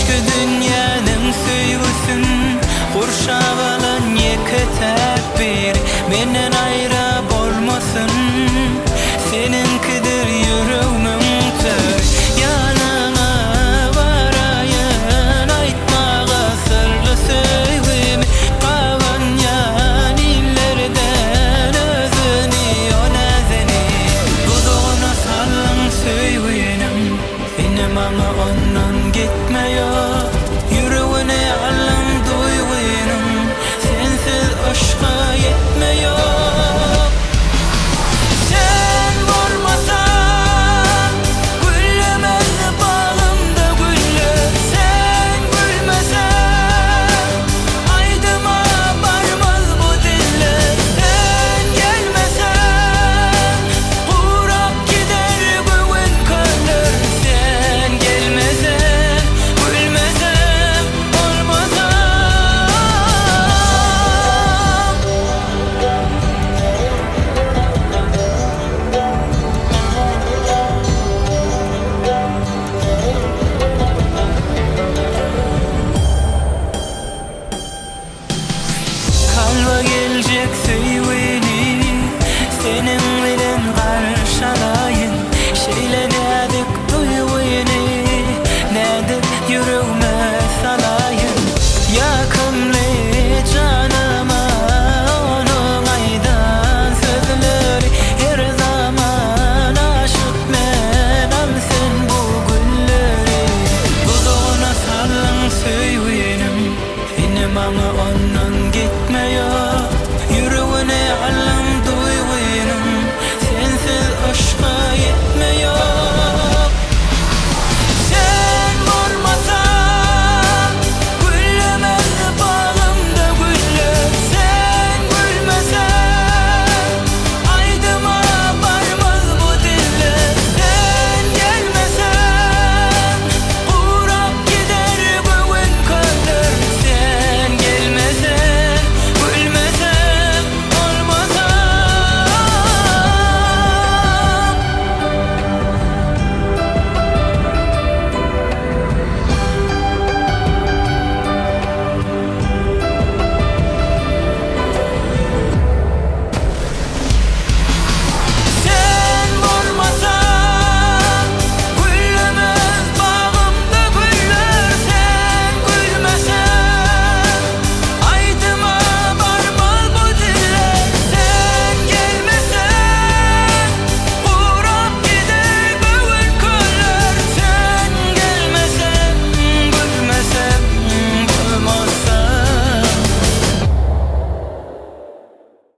Içki dünýäniň söýgüsin Gurşap alan ýeke-täk biri Menden aýra bolmasyn Seniňkidir ýüregmiň töri Ýanyňa baraýyn Aýtmaga syrly söýgimi Gabanýan illerden özüni o näzenin Duzagyna saldyň söýginiň Indi maňa ondan gitme ýok Ýüregini aldyň duýgynyň Sensiz yşka ýetme ýok. Sen bolmasaň güllemez bagymda güller Sen gülmeseň aýdyma barmaz bu diller Sen gelmeseň gurap gider göwün köller Sen gelmeseň gülmesem bolmasam. Kalba geljek söýgini Seniň bilen garşalaýyn Şeýle näzik duýgyny Nädip ýüregime.